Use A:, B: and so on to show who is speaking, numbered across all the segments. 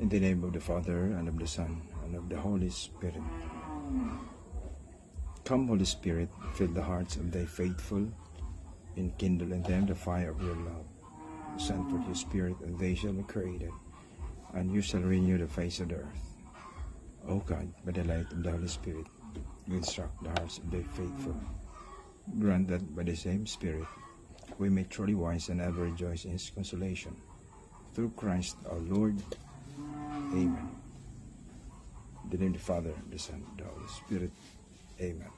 A: In the name of the Father, and of the Son, and of the Holy Spirit. Come, Holy Spirit, fill the hearts of thy faithful, and kindle in them the fire of your love. Send forth your Spirit, and they shall be created, and you shall renew the face of the earth. O God, by the light of the Holy Spirit, you instruct the hearts of thy faithful. Grant that by the same Spirit we may truly wise and ever rejoice in his consolation. Through Christ our Lord. Amen. In the name of the Father, the Son, and the Holy Spirit. Amen.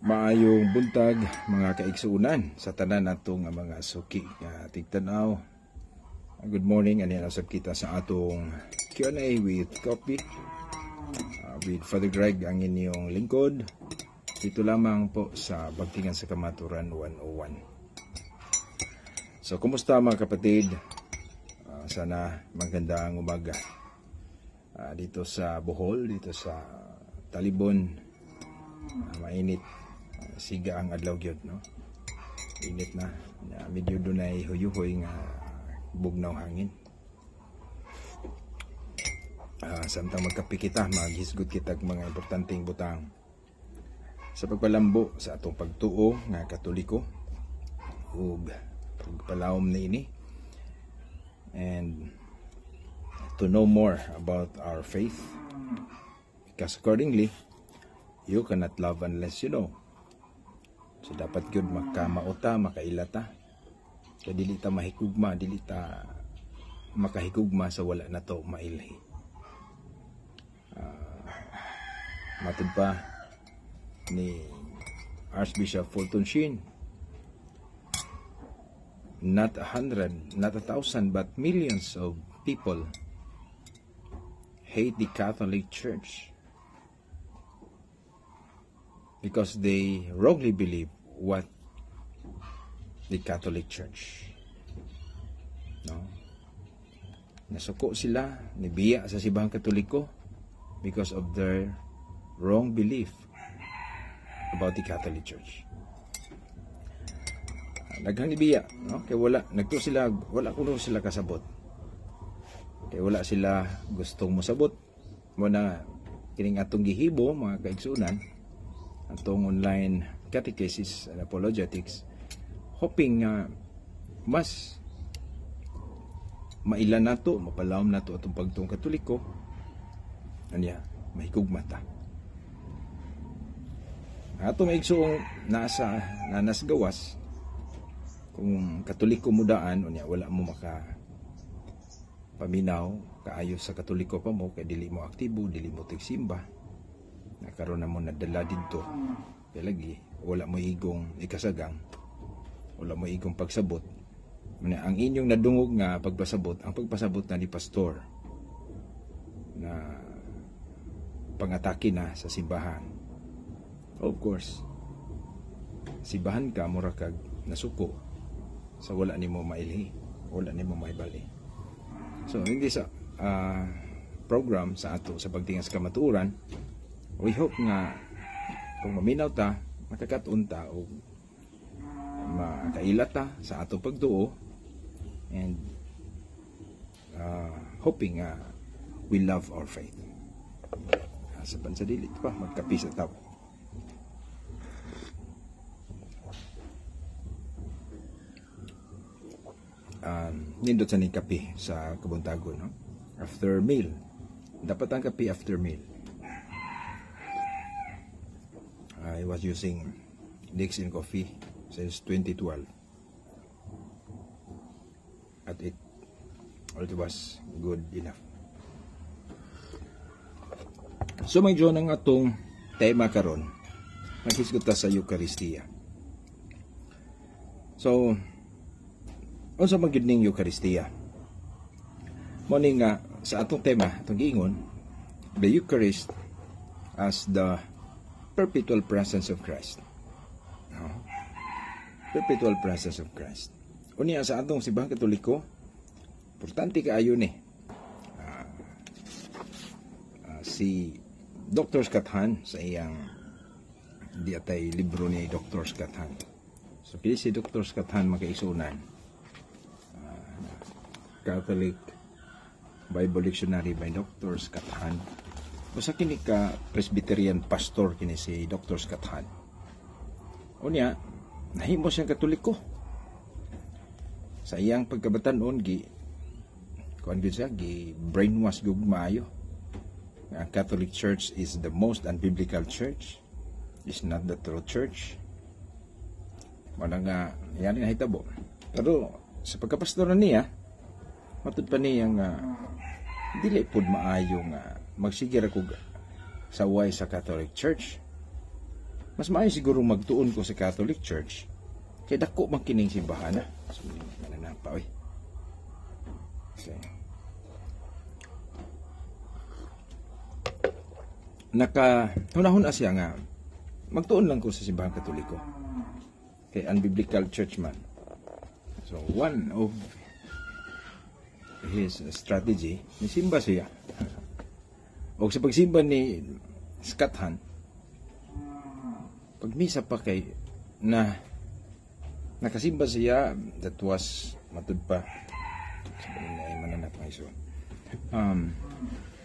A: Maayong buntag mga kaigsuonan sa tanan nato nga mga suki nga tigtan-aw. Good morning, ani usab kita sa atong Q&A with coffee with Father Greg, ang inyong lingkod. Dito lamang po sa Bagtingan sa Kamaturan 101. So, kumusta mga kapatid? Sana maganda ang umaga. Dito sa Bohol, dito sa Talibon, mainit. Siga ang adlaw gyud, no? Init na. Medyo dunay huyuhoy nga bugnaw hangin. Samtang magkape kita, maghisgot kita og mga importanteng butang sa pagpalambo sa atong pagtuo nga Katoliko ug pagpalawom niini, and to know more about our faith, because accordingly you cannot love unless you know. So dapat gyud makamao ta, makaila ta, kay dili ta mahikugma, dili ta makahikugma sa wala na to mailhi. Matud pa ni Archbishop Fulton Sheen, not 100, not 1,000, but millions of people hate the Catholic Church because they wrongly believe what the Catholic Church. No? Nasuko sila, nibiya sa Simbahang Katoliko because of their wrong belief about the Catholic Church. Daghang nibiya, no? Kay wala, nagtuo sila, wala kuno sila kasabot. Kay wala sila gustong mosabot. Mo na kining atong gihibo mga kaigsuonan, atong online catechesis and apologetics, hoping nga mas mailan nato, mapalawom nato atong pagtuong Katoliko, anya mahikugma ta. Atong igsuong nasa nanas gawas, kung Katoliko mo daan, unya wala mo maka paminaw kaayo sa Katoliko pa mo, kay dili mo aktibo, dili mo tigsimba, nakaroon na mo nadala didto, kay lagi wala mo igong ikasagang, wala mo igong pagsabot. Unya, ang inyong nadungog nga pagpasabot, ang pagpasabot na ni pastor na pangatake na sa simbahan. Of course, simbahan ka, mura kag nasuko sa wala nimo mailhi, wala nimo maibali. So, hindi sa program sa ato sa Pagtingas Kamatuoran, we hope nga kung maminaw ta, makakaton ta o makaila ta sa atong pagduo, and hoping nga we love our faith. Sa bansa dili pa magkapi sa tao. Nindot sa ning kape sa kabuntagon, no? After meal. Dapat ang kape after meal. I was using Dixon Coffee since 2012. At it was good enough. So may John ang atong tema karon. Maghisgot ta sa Eucharistia. So unsa man gyud ning Eucharistia? Mo ni nga sa atong tema, atong giingon, the Eucharist as the perpetual presence of Christ. No? Perpetual presence of Christ. Unya sa atong Simbahang Katoliko, importante kaayo ni. Si Dr. Scott Hahn sa iyang Di atay libro ni Dr. Scott Hahn. So kini si Dr. Scott Hahn, mga kaigsuonan, Catholic Bible Dictionary by Dr. Scott Hahn. Usa kini ka Presbyterian pastor kini si Dr. Scott Hahn. Unya, nahimo siyang Katoliko. Sa iyang pagkabatanon, gi kuan gyud siya, gi brainwash gyud maayo. Ang Catholic Church is the most unbiblical church. Is not the true church. Mao nga yan ang nahitabo. Pero sa pagkapastor na niya, matud pa niya nga dili pud maayo nga magsige ra kog saway sa Catholic Church. Mas maayo siguro magtuon ko sa Catholic Church kay dako man kining simbahan na. So, mananapa oy. Okay. Naka hunahuna siya nga magtuon lang ko sa Simbahang Katoliko. Kay unbiblical church man. So one of his strategy, nisimba siya. O sa pagsimba ni Scott Hahn, pagmisa pa kay na nakasimba siya, that was matud pa ay mananap mga iso.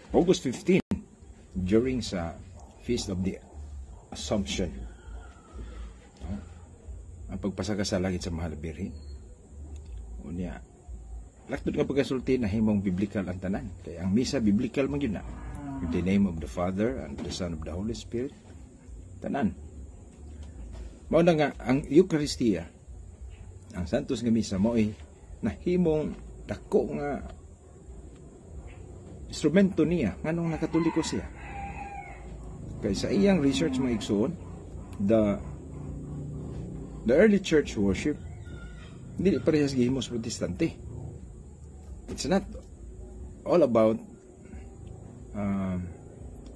A: August 15 during sa Feast of the Assumption. No? Ang pagpasaka sa langit sa Mahal na Birhen. Unya, laktod nga pagkasulti na himong biblical ang tanan. Kaya ang misa biblical man gyud na. In the name of the Father and the Son of the Holy Spirit. Tanan. Mao na nga ang Eucharistia, ang Santos nga Misa, mo'y nahimong dako nga instrumento niya nganong nakatoliko siya. Kay sa iyang research, mga igsoon, the early church worship dili parehas gihimo sa Protestante. It's not all about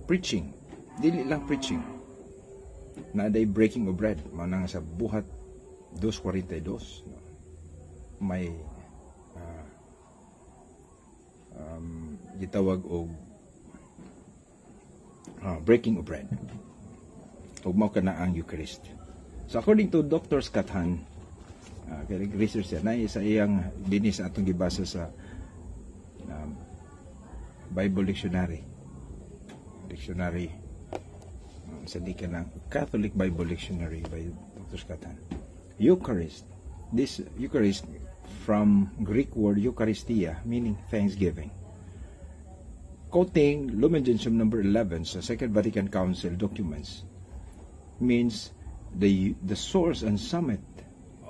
A: preaching. Dili lang preaching. Naa day breaking of bread. Mao na nga sa Buhat 2.42, no? May gitawag og breaking of bread. Ug mao kana ang Eucharist. So according to Dr. Scott Hahn, kay research siya na sa iyang dinhi sa atong gibasa sa Bible Dictionary. Dictionary sa di ka ng Catholic Bible Dictionary by Dr. Scott Hahn. Eucharist. This Eucharist from Greek word Eucharistia, meaning thanksgiving. Quoting Lumen Gentium number 11 sa Second Vatican Council documents, means the source and summit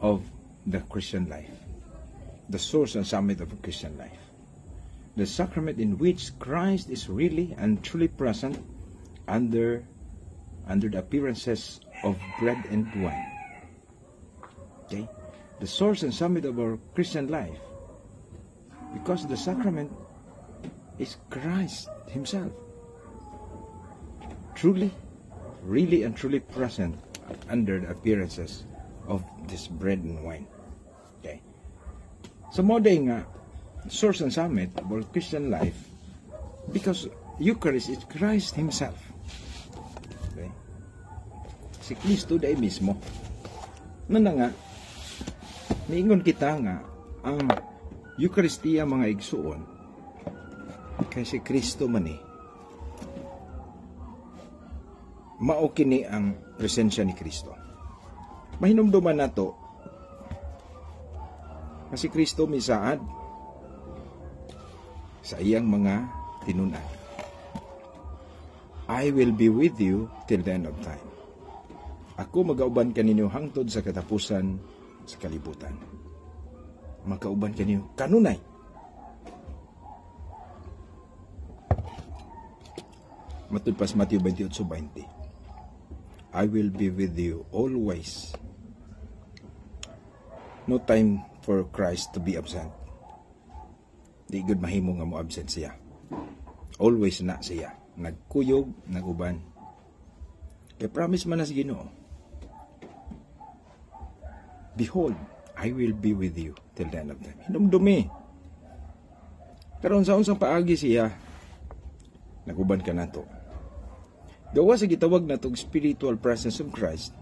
A: of the Christian life. The source and summit of Christian life. The sacrament in which Christ is really and truly present under the appearances of bread and wine. Okay? The source and summit of our Christian life. Because the sacrament is Christ Himself. Truly, really and truly present under the appearances of this bread and wine. Okay? So mao nga source and summit of our Christian life because Eucharist is Christ Himself. Okay? Si Kristo diay mismo. Mao na nga, niingon kita nga ang Eucharistia, mga igsuon, kay si Kristo man eh. Mao kini ang presensya ni Kristo. Mahinumduman nato nga si Kristo misaad sa iyang mga tinun-an. "I will be with you till the end of time." Ako magauban kaninyo hangtod sa katapusan sa kalibutan. Magauban kaninyo kanunay. Matud pa sa Mateo 28:20. "I will be with you always." No time for Christ to be absent. Di gud mahimo nga mo absent siya. Always na siya. Nagkuyog, naguban. Kay promise man na sa Ginoo. "Behold, I will be with you till the end of time." Hinumdumi. Karon sa unsang paagi siya naguban ka nato? Gawa sa gitawag natong spiritual presence of Christ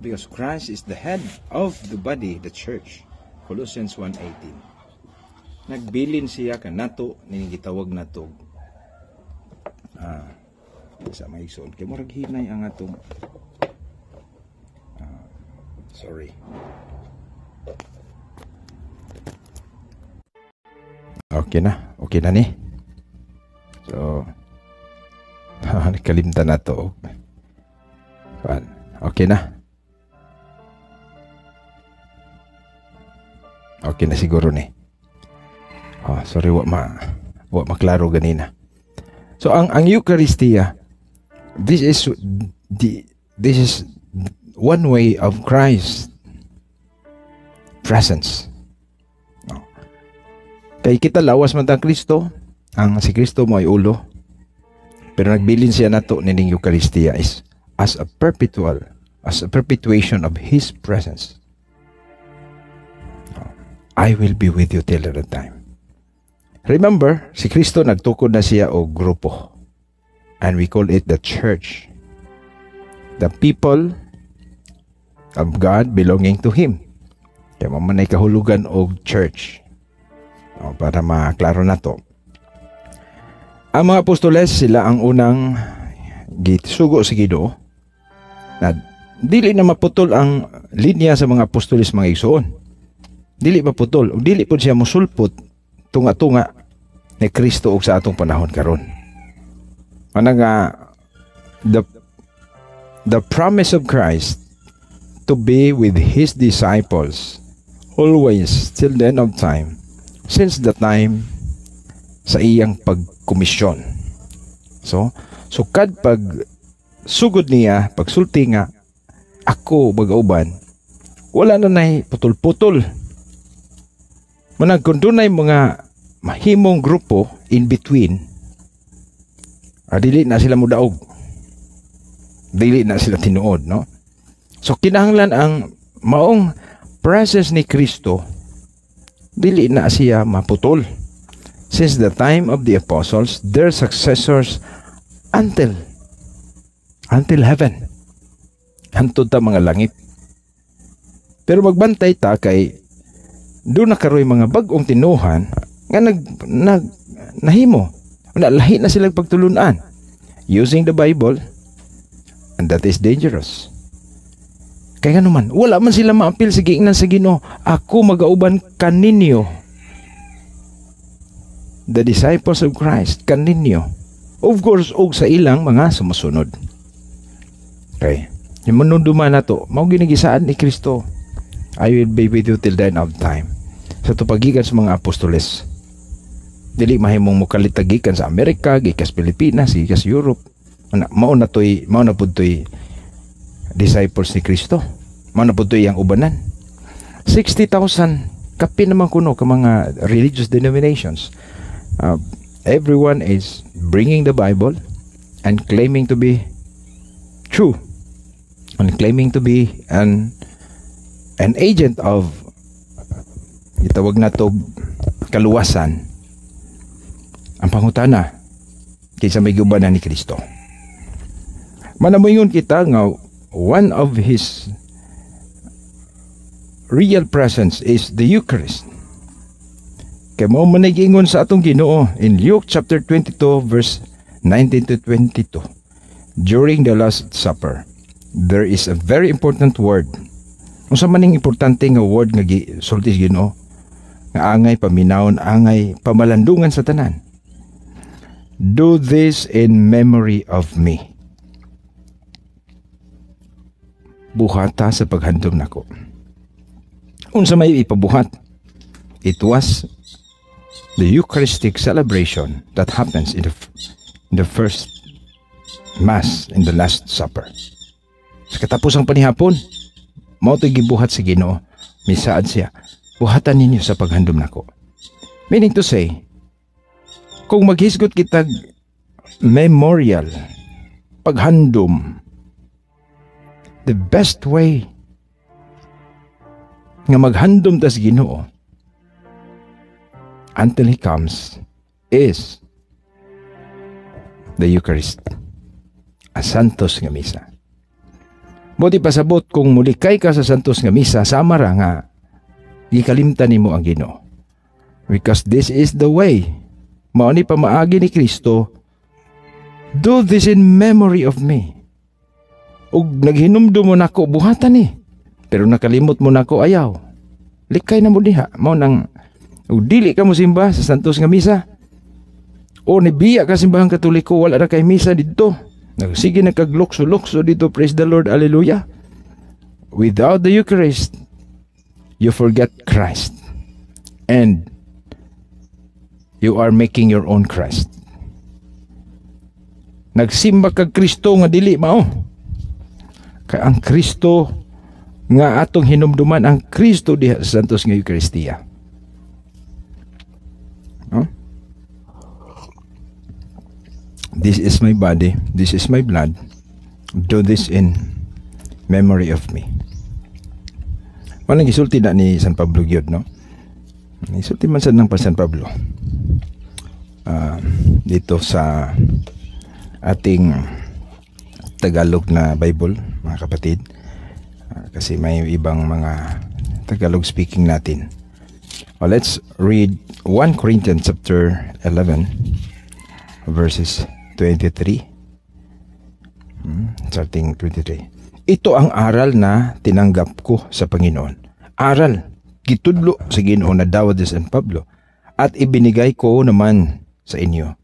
A: because Christ is the head of the body, the church. Colossians 1:18. Nagbilin siya kanato ni gitawag natog sa mga igsoon kay murag hinay ang atong sorry. Okay na. Okay na ni. So, nakalimtan na to. Okay na. Okay na siguro ni. Oh, sorry, wa maklaro ganina. So ang Eucharistia, this is one way of Christ's presence. No. Kay kita lawas man tang Kristo, ang si Kristo mo ay ulo. Pero nagbilin siya nato nining Eucharistia is as a perpetual, as a perpetuation of His presence. I will be with you till the time. Remember, si Kristo nagtukod na siya og grupo. And we call it the church. The people of God belonging to Him. Kaya man ay kahulugan og church. O, para maklaro na to. Ang mga apostoles, sila ang unang gisugo sa Ginoo na dili na maputol ang linya sa mga apostoles, mga igsoon. Dili maputol. O dili po siya musulpot tunga-tunga ni Kristo og sa atong panahon karon. Ana nga the promise of Christ to be with His disciples always till the end of time, since the time sa iyang pagkomisyon. So, sukad pag sugod niya, pagsulti nga, ako magauban, wala na nay putol-putol. Manag kung dunay mga mahimong grupo in between, dili na sila mudaog. Dili na sila tinuod, no? So kinahanglan ang maong presence ni Kristo, dili na siya maputol. Since the time of the apostles, their successors, until heaven. Hantod ta mga langit. Pero magbantay ta kay doon na karoy mga bag-ong tinuhan nga nag nahimo. Na lahi na silang pagtulunan using the Bible, and that is dangerous. Kaya nga naman, wala man sila maapil sa giingnan sa Ginoo, ako magauban kaninyo. The disciples of Christ, kaninyo. Of course, og sa ilang mga sumusunod. Okay. Yung manunduman na to, mao ginigisaan ni Kristo, I will be with you till the end of time. Sa tupagikan sa mga apostoles. Dili mahimong mukalitagikan sa Amerika, gikas Pilipinas, gikas Europe. Mao na to'y, mao na pud to'y disciples ni Kristo. Mao na pud to'y ang ubanan. 60,000 kapin naman kuno ka mga religious denominations. Everyone is bringing the Bible and claiming to be true and claiming to be an agent of gitawag na to kaluwasan. Ang pangutana kaysa may gubanan ni Kristo. Manamoygon kita nga one of His real presence is the Eucharist. Kay mao man nag-ingon sa atong Ginoo in Luke chapter 22 verse 19 to 22. During the Last Supper, there is a very important word. Unsa man ning importante nga word nga gisulti sa Ginoo? Nga angay paminawon, angay pamalandungan sa tanan. Do this in memory of me. Buhata sa paghandom nako. Unsa may ipabuhat? It was the Eucharistic celebration that happens in the first Mass, in the Last Supper. Sa katapusang panihapon, mao to'y gibuhat sa Ginoo. Misaad siya, buhatan ninyo sa paghandom nako. Meaning to say, kung maghisgot kitag memorial, paghandom, the best way nga maghandom ta sa Ginoo until He comes is the Eucharist. Ang Santos nga Misa. Buot ipasabot, kung mulikay ka sa Santos nga Misa, sama ra nga gikalimtan nimo ang Ginoo. Because this is the way. Mao ni pamaagi ni Kristo. "Do this in memory of me." Ug naghinumdum mo nako, buhatan ni. Pero nakalimot mo nako, ayaw. Likay na mo diha. Mao nang ug dili ka mo simba sa Santos nga Misa. O nibiya ka Simbahang Katoliko, wala na kay misa didto. Nagsige na kaglukso-lukso dito, praise the Lord, hallelujah. Without the Eucharist, you forget Christ. And you are making your own Christ. Nagsimba kag Kristo nga dili mao. Kay ang Kristo nga atong hinumduman, ang Kristo diha sa Santos nga Eucharistia. No? "This is my body, this is my blood. Do this in memory of me." Walang gisulti na ni San Pablo gyud, no? Gisulti man sad ng pa San Pablo. Dito sa ating Tagalog na Bible, mga kapatid. Kasi may ibang mga Tagalog speaking natin. Well, let's read 1 Corinthians chapter 11 verses 23. Starting 23. "Ito ang aral na tinanggap ko sa Panginoon." Aral, gitudlo sa Ginoo na dawat ni San Pablo at ibinigay ko naman sa inyo.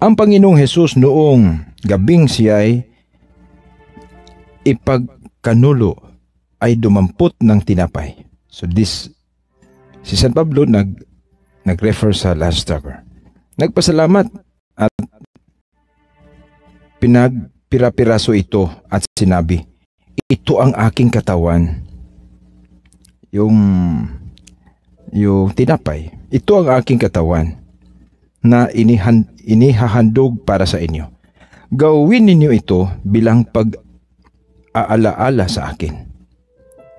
A: Ang Panginoong Hesus, noong gabing siya'y ipagkanulo, ay dumampot ng tinapay. So this, si San Pablo nag-refer sa Last Supper. Nagpasalamat at pinagpira-piraso ito at sinabi, "Ito ang aking katawan." Yung tinapay, "Ito ang aking katawan na inihahandog para sa inyo. Gawin ninyo ito bilang pag-aalaala sa akin."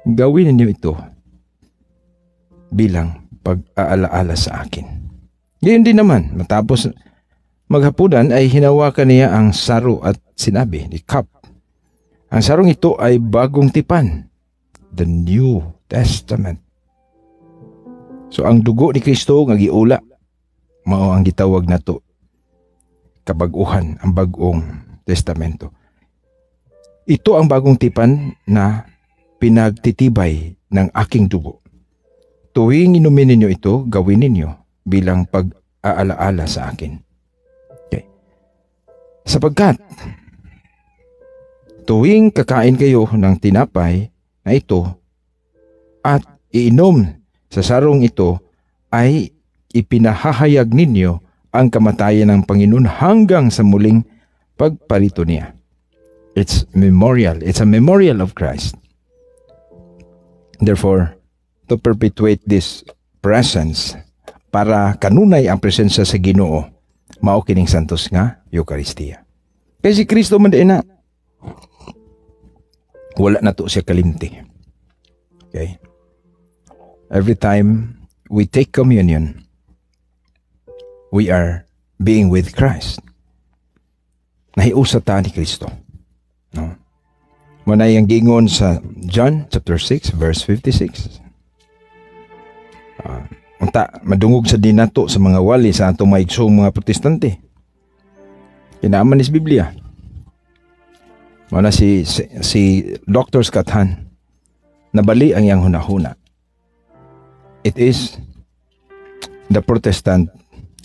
A: Gawin ninyo ito bilang pag-aalaala sa akin. Gayon din naman, matapos maghapunan ay hinawakan niya ang saro at sinabi, the cup, "Ang sarong ito ay bagong tipan," the New Testament. So ang dugo ni Kristo nga giula, mao ang gitawag nato kabag-uhan, ang Bagong Testamento. "Ito ang bagong tipan na pinagtitibay ng aking dugo. Tuwing inumin ninyo ito, gawin ninyo bilang pag-aalaala sa akin." Okay. "Sapagkat tuwing kakain kayo ng tinapay na ito at iinom sa sarong ito ay ipinahahayag ninyo ang kamatayan ng Panginoon hanggang sa muling pagparito niya." It's memorial. It's a memorial of Christ. Therefore, to perpetuate this presence, para kanunay ang presensya sa Ginoo, mao kining Santos nga Eucharistia. Kay si Kristo man na wala na to siya kalimti. Okay? Every time we take communion, we are being with Christ. Nahiusa ta ni Kristo. No? Mao na iyang giingon sa John chapter 6 verse 56. Unta madungog sa dinato sa mga wali sa atong mga igsoong mga Protestante. Kinaaman ni Biblia. Mao na si Dr. Scott Hahn, nabali ang iyang hunahuna. It is the Protestant,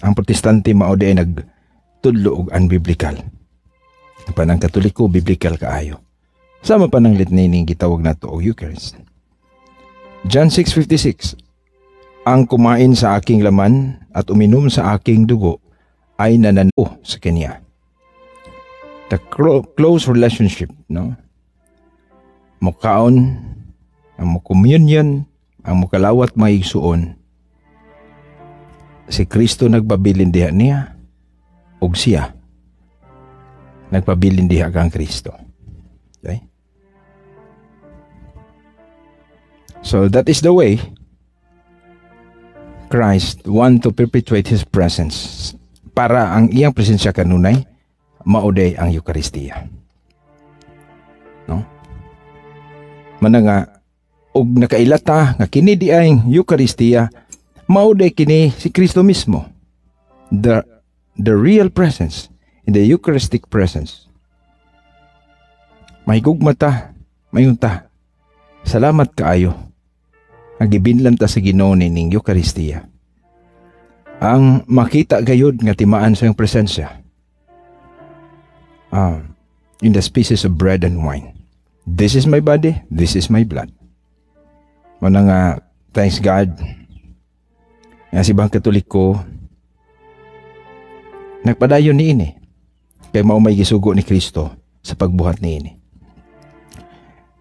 A: ang Protestante mao di ay nagtudlo og unbiblical. Apan ang Katoliko, biblical kaayo. Sama pa ng litany ning gitawag nato og Eucharist. John 6:56. "Ang kumain sa aking laman at uminom sa aking dugo ay nananao sa kanya." The close relationship, no? Mukaon, ang mo communion, ang mukalawat, mga igsuon. Si Kristo nagpabilin diha niya ug siya nagpabilin diha kang Kristo. Okay? So that is the way Christ want to perpetuate His presence, para ang iyang presensya kanunay, mao diay ang Eucharistia. No? Mana nga og nakaila ta nga kini di ay Eucharistia, mao day kini si Kristo mismo. The real presence in the Eucharistic presence. Mahigugma ta, mayon ta. Salamat kaayo. Ang gibinlan ta sa Ginoo ning Eucharistia. Ang makita gayud nga timaan sa iyang presensya in the species of bread and wine. This is my body, this is my blood. Muna nga, thanks God, nga Simbahang Katoliko, nagpadayon ni ini. Kay mao may gisugo ni Kristo sa pagbuhat ni ini.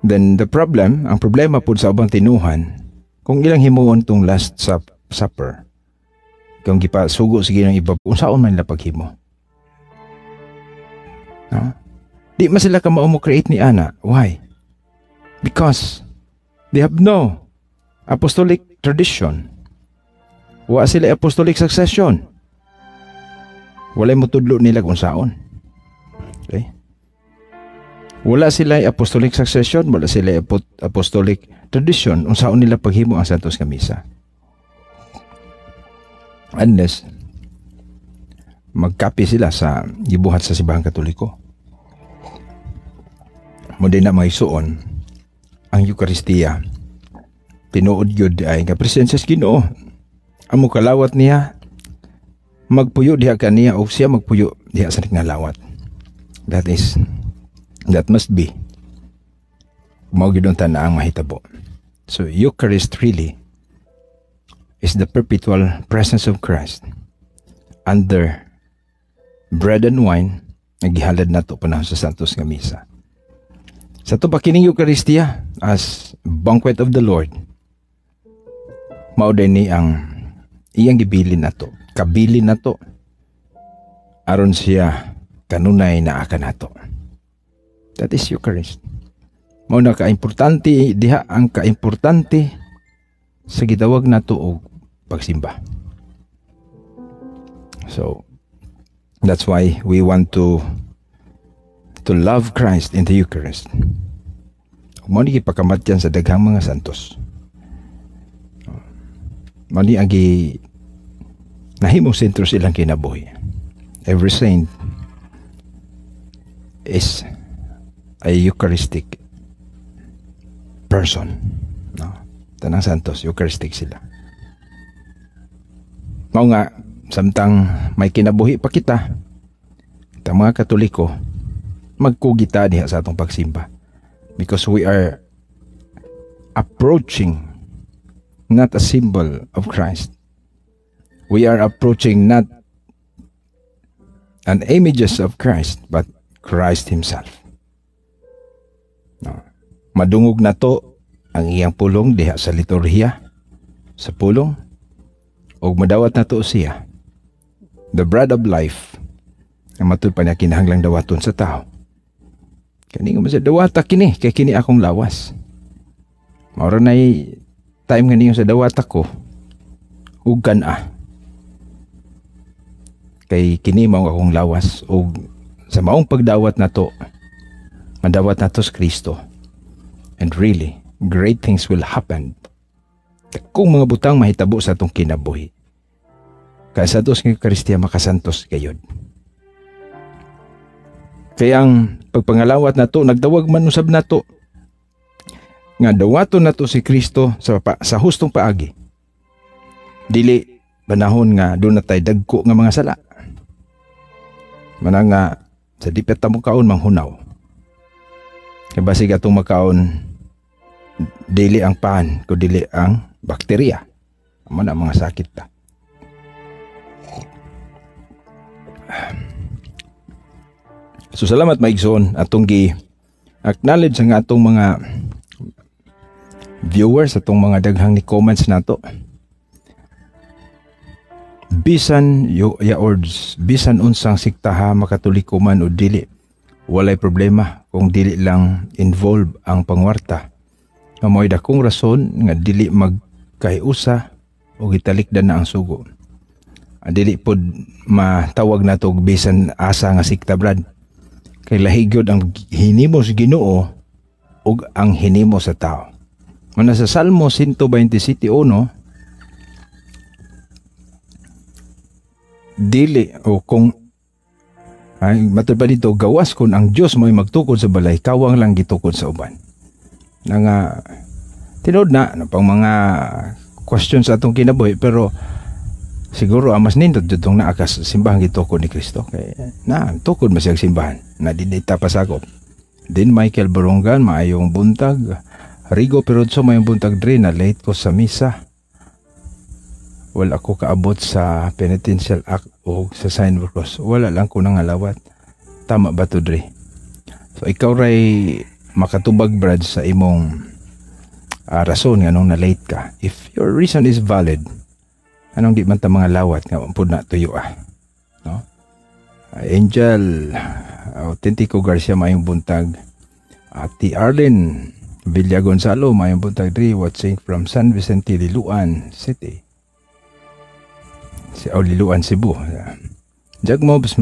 A: Then the problem, ang problema pud sa ubang tinuhan, kung ilang himuon tong Last Supper, kung gipasugo sa Ginoo iba, unsaon man nila paghimo? No? Di man sila kamao mo create ni ana. Why? Because they have no apostolic tradition. Wa sila apostolic succession. Walay motudlo nila kung saon. Okay? Wala sila apostolic succession, wala sila apostolic tradition unsaon nila paghimo ang Santos nga Misa. Unless magkapi sila sa gibuhat sa Simbahang Katoliko. Mo din na, mga igsuon, ang Eucharistia tinuod gyud ay nga presensya sa Ginoo. Amo kalawat niya magpuyo diha kaniya o siya magpuyo diha sa nalawat. That must be. Mao gyud unta na ang mahitabo. So Eucharist really is the perpetual presence of Christ under bread and wine nga gihalad nato panahon sa Santos nga Misa. Sa ato pa kining Eucharistia as banquet of the Lord, mao din ni ang iyang gibilin nato, kabilin nato aron siya kanunay naa kanato. That is Eucharist. Mao na kaimportante diha ang kaimportante sa gitawag nato og pagsimba. So that's why we want to love Christ in the Eucharist. Ug mao ni gipakamatyan sa daghang mga santos. Mao ni ang gi nahimong sentro sa ilang kinabuhi. Every saint is a Eucharistic person. No? Tanang santos, Eucharistic sila. Mao nga, samtang may kinabuhi pa kita, ta mga Katoliko, magkugita diha sa atong pagsimba. Because we are approaching not a symbol of Christ. We are approaching not an images of Christ, but Christ Himself. No. Madungog na to ang iyang pulong diha sa liturhiya, sa pulong, ug madawat na to siya. The bread of life, ang matud pa niya kinahanglang dawaton sa tao. Kani nga man siya, "Dawata kini, kay kini akong lawas." Mao nay time nga niyo sa dawata ko, ug kan-a. Kay kini mao akong lawas, ug sa maong pagdawat nato, madawat nato sa Kristo. And really, great things will happen. Kung mga butang mahitabo sa atong kinabuhi. Kaya sa atos ng Eucharistia makasantos gayod. Kaya ang pagpangalawat nato, nagdawag man usab nato nga dawaton nato si Kristo sa hustong paagi. Dili panahon nga doon na tay dagko nga mga sala. Mana nga sa dipet ta mo kaon, manghunaw. Kay basig atong makaon dili ang pan kun dili ang bakterya. Amo na mga sakit ta. So salamat, maigsoon, atong gi acknowledge ang atong mga viewers, atong mga daghang ni comments nato. Bisan yo yaords, bisan unsang siktaha, makatoliko man o dili, walay problema kung dili lang involve ang pangwarta. Nga mo'y dakong rason nga dili magkahiusa o gitalikdan na ang sugo. Ang dili pod matawag nato og bisan asa nga sikta, brad. Kay lahi gyud ang hinimo sa Ginoo. ug ang hinimo sa tao. Muna sa Salmo 127:1, dili o kung ay matud pa dito, gawas kun ang Dios mo'y magtukod sa balay, kawang lang gitukod sa uban. Na nga tinuod na ano pang mga questions sa atong kinabuhi, pero siguro ang mas nindot jud tong naa ka sa simbahan gitukod ni Kristo, kay na tukod man siyang simbahan na dili ta pasakop. Din Michael Borongan, maayong buntag. Rigo Perudso, maayong buntag dre, na late ko sa misa. Wala ko kaabot sa penitential act o sa sign of cross. Wala lang ko nangalawat. Tama ba to dre? So ikaw ray makatubag, Brad, sa imong rason nga nung na late ka. If your reason is valid, anong di man ta mga lawat nga pud na tuyo ah. No? Angel Autentico Garcia, maayong buntag. Ati Arlene Villa Gonzalo, maayong buntag dre, watching from San Vicente, Liloan City. Si o Liloan, Cebu. Jag Mobs,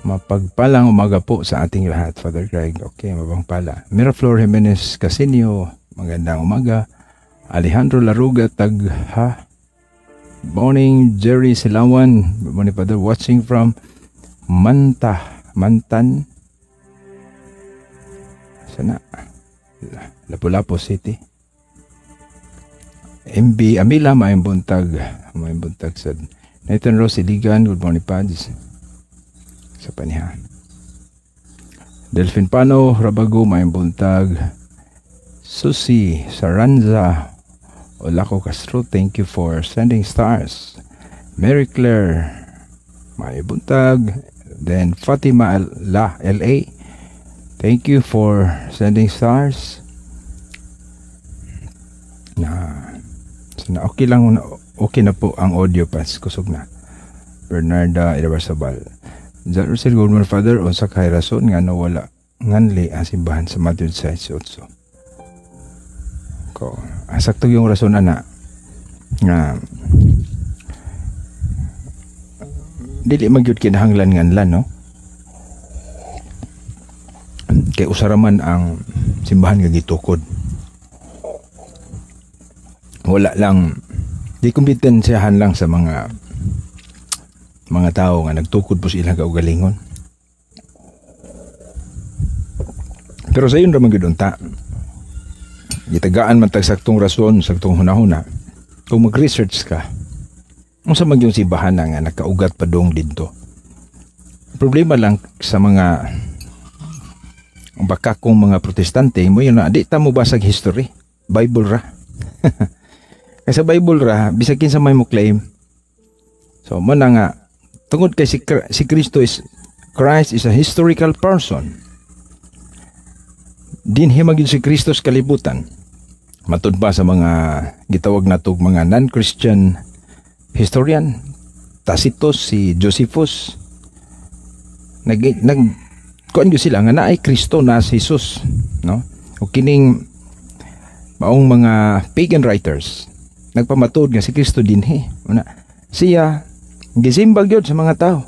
A: mapagpalang umaga po sa ating lahat, Father Greg. Okay, mapagpala. Miraflor Jimenez Casinio, magandang umaga. Alejandro Laruga Tagha. Morning, Jerry Silawan. Good morning, Father. Watching from Manta, Mantan. Sana. Lapu-Lapu City. MB Amila, maayong buntag. Maayong buntag sa Nathan Rose Iligan, good morning, Pads. Sa paniha. Delphin Pano, Rabago, maayong buntag. Susi Saranza Olaco Castro, thank you for sending stars. Mary Claire, maayong buntag. Then Fatima La LA, thank you for sending stars. Na, so na okay lang, okay na po ang audio pass, kusog na. Bernarda Ibarasabal. John Russell, good morning, Father, unsa kay rason nga nawala nganli ang simbahan sa Matthew 6:8? Ko, sakto yung rason ana nga dili man gyud kinahanglan nganlan, no? Kay usa ra man ang simbahan nga gitukod. Wala lang di kompetensyahan lang sa mga tao nga nagtukod po sa ilang kaugalingon. Pero sa yun ra man gyud unta. Gitagaan man tag saktong rason, saktong hunahuna. Kung mag-research ka, unsa man gyud simbahan nga nakaugat pa dong didto. Problema lang sa mga baka kung mga Protestante, mo yun na, di ta mo basag history. Bible ra. Kaya sa Bible ra, bisag kinsa may mo claim. So, mo na nga, tungod kay si Kristo is, Christ is a historical person. Dinhi man gyud si Kristo sa kalibutan. Matud pa sa mga gitawag natog mga non-Christian historian, Tacitus, si Josephus, nag kuan gyud sila nga naay Kristo na si Jesus, no? O kining maong mga pagan writers nagpamatuod nga si Kristo dinhi. Una, siya gisimbag gyud sa mga tao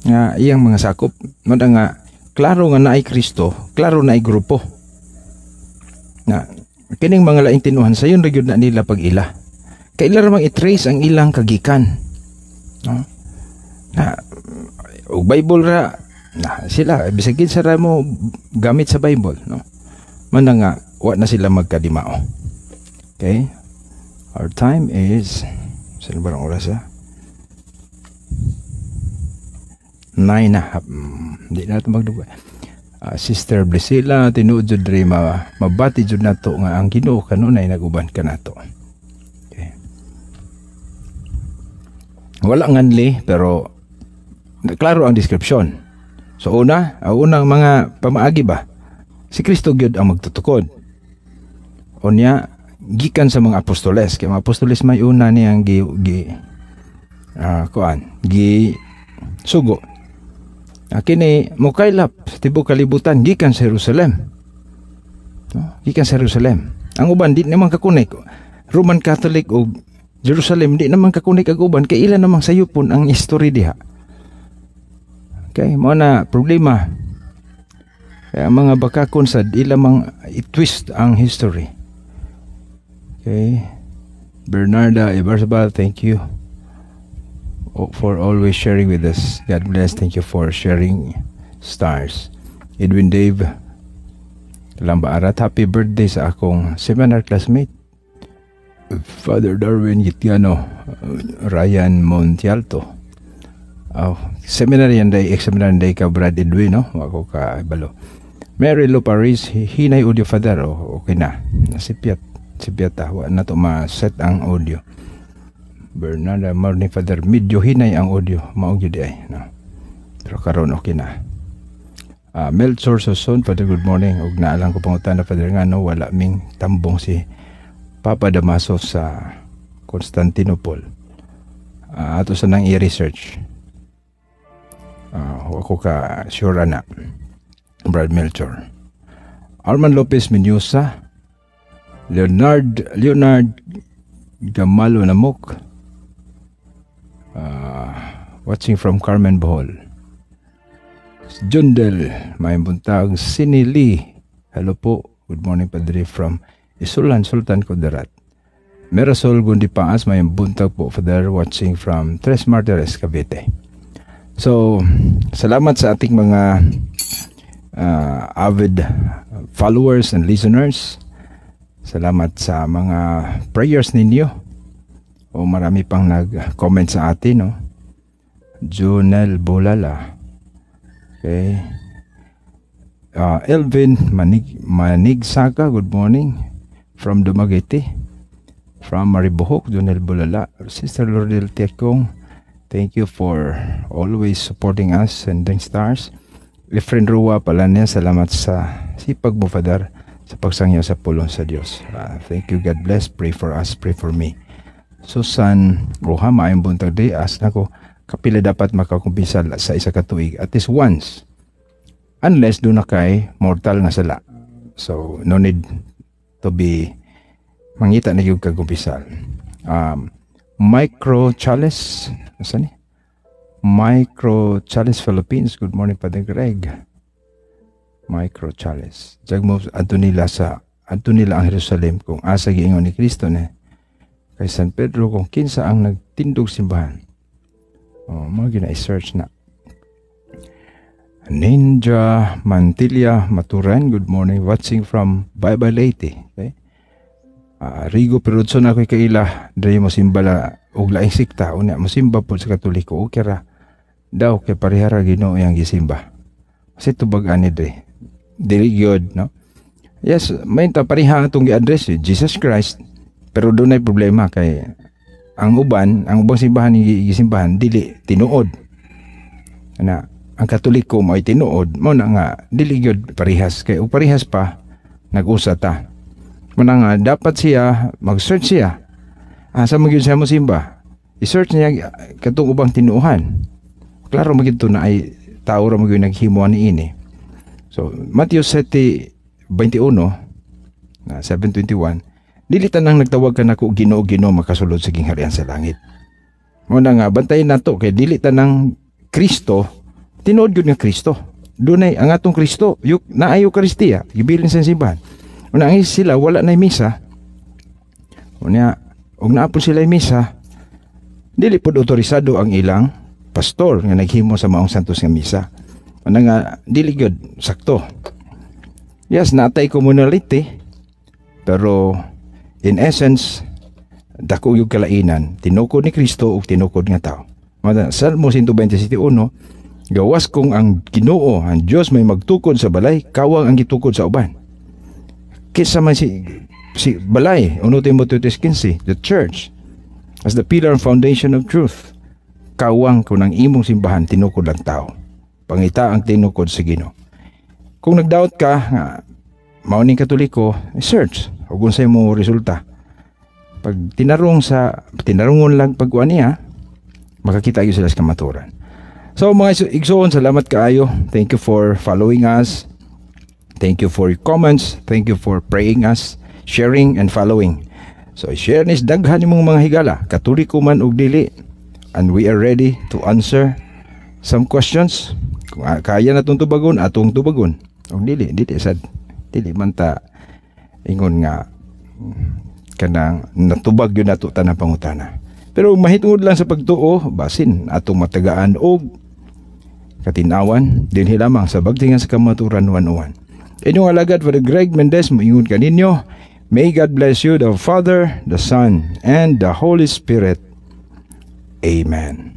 A: nga iyang mga sakop. Mao nga klaro nga naay Kristo, klaro naay grupo. Na kining mga laing tinuhan sayon ra gyud na nila pag-ila. Kay ila ra mang i-trace ang ilang kagikan, no? Na og Bible ra na sila, bisag kinsa ra mo gamit sa Bible, no? Man na nga wa na sila magkadimao. Okay? Our time is, saan ba ang oras, ha? 9 na. Hindi na ito magdugay. Sister Blisila, tinuod jud diri, mabati jud nato nga ang Ginoo kanunay naguban kanato. Okay. Wala nganli pero klaro ang description. So una, ang unang mga pamaagi ba? Si Kristo gyud ang magtutukod. Unya gikan sa mga apostoles, kay mga apostoles may una niyang gi sugo. Kini mokaylap sa tibuok kalibutan gikan sa Jerusalem. No? Gikan sa Jerusalem. Ang uban di naman kakunik. Roman Catholic o Jerusalem di naman kakunik ang uban kay ila namang sayupon ang history diha. Okay, mao na problema. Kaya ang mga bakakon sa ila mang i-twist ang history. Okay. Bernarda Ibarzabal, thank you for always sharing with us. God bless. Thank you for sharing stars. Edwin Dave Lamba Arat, happy birthday sa akong seminar classmate. Father Darwin Gitiano, Ryan Montialto. Oh, seminary yan day, ex-seminary day ka, Brad Edwin, no? Ako ka balo. Mary Lo Paris, hinay audio, Father. Oh, okay na. Nasipyat. Sipyat ah. Wa na to ma-set ang audio. Bernarda, morning, Father. Medyo hinay ang audio. Mao gyud ay. No? Pero karon okay na. Melchor Soson, Father, good morning. Ug naalang ko pangutana, Father, nga no, wala ming tambong si Papa Damaso sa Constantinople. Ato sa nang i-research. Ako ka sure ana. Brad Melchor. Arman Lopez Menusa, Leonard Leonard Gamalo Namok, watching from Carmen, Bohol. Jundel, may buntag. Sinili, hello po. Good morning, Padre, from Isulan, Sultan Kudarat. Mirasol Gundipaas, may buntag po, Father, watching from Tres Martires, Cavite. So, salamat sa ating mga avid followers and listeners. Salamat sa mga prayers ninyo. O marami pang nag-comment sa atin, no? Junel Bulala. Okay. Elvin Manig Manigsaka, good morning. From Dumaguete. From Maribojoc, Junel Bulala. Sister Lourdel Tiekong, thank you for always supporting us, sending stars. Efren Rua pala niya, salamat sa sipag mo, Father, sa pagsangyaw sa pulong sa Diyos. Thank you, God bless. Pray for us, pray for me. Susan Roha, maayong buntag day. Ask nako, kapila dapat makakumpisal sa isa ka tuig? At least once. Unless duna kay mortal nga sala. So, no need to be mangita na yung kagumpisal. Micro Chalice, asa ni? Micro Chalice Philippines. Good morning, Father Greg. Micro Chalice. Jag mo adto nila sa adto nila ang Jerusalem kung asa giingon ni Kristo ne kay San Pedro kung kinsa ang nagtindog simbahan. Oh, mga gina-search na. Ninja Mantilla Maturan, good morning. Watching from Bye Leyte. Okay? Rigo Perudson, ako'y kaila diri mo simbala og laing sikta, unya mosimba pod sa Katoliko, okay ra daw kay parehara Ginoo yang gisimba. Kasi tubag ani diri. Dili gyud, no? Yes, may ta pareha atong gi-address eh, Jesus Christ. Pero dunay problema kay ang uban, ang ubang simbahan gisimbahan dili tinuod. Na ang Katoliko mo ay tinuod, mo na nga dili gyud parehas kay ug parehas pa nag-usa ta. Mo na nga dapat siya mag-search siya. Asa man gyud siya mo simba? I-search niya katong ubang tinuohan. Klaro man gyud to na ay tao ra man gyud naghimo ani ini. So Matthew 7:21 na 7:21, dili tanang nagtawag kanako "Ginoo, Ginoo" makasulod sa gingharian sa langit. Mo na nga bantayan nato kay dili tanang Kristo tinuod gyud nga Kristo. Dunay ang atong Kristo, yuk naay Eukaristiya, gibilin sa simbahan. Una ang sila wala nay misa. Unya og naa pud sila misa, dili pud otorisado ang ilang pastor nga naghimo sa maong santos nga misa. Una nga dili gyud sakto. Yes, natay communality, pero in essence dako yung kalainan, tinukod ni Kristo ug tinukod nga tao. Mada, Salmo 127:1, gawas kung ang Ginoo, ang Dios may magtukod sa balay, kawang ang gitukod sa uban. Kisa man si balay, 1 Timoteo 3:15, the church as the pillar and foundation of truth. Kawang kung ang imong simbahan tinukod lang tao. Pangita ang tinukod sa Ginoo. Kung nagdoubt ka nga mao ning Katoliko, search ug unsay mo resulta. Pag tinarong sa tinarungon lang pagkuan niya, makakita gyud sila sa kamaturan. So mga igsoon, salamat kaayo. Thank you for following us. Thank you for your comments. Thank you for praying us, sharing and following. So share nis daghan nimong mga higala, Katoliko man og dili. And we are ready to answer some questions. Kung kaya na itong tubagon, atong tubagon. Ug dili dili sad, dili man ta ingon nga kanang natubag gyud nato tanang pangutana. Pero mahitungod lang sa pagtuo, basin atong matagaan og katinawan dinhi lamang sa Bagtingan sa Kamatuoran 101. Inyong alagad, Father Greg Mendez, moingon kaninyo, may God bless you, the Father, the Son, and the Holy Spirit. Amen.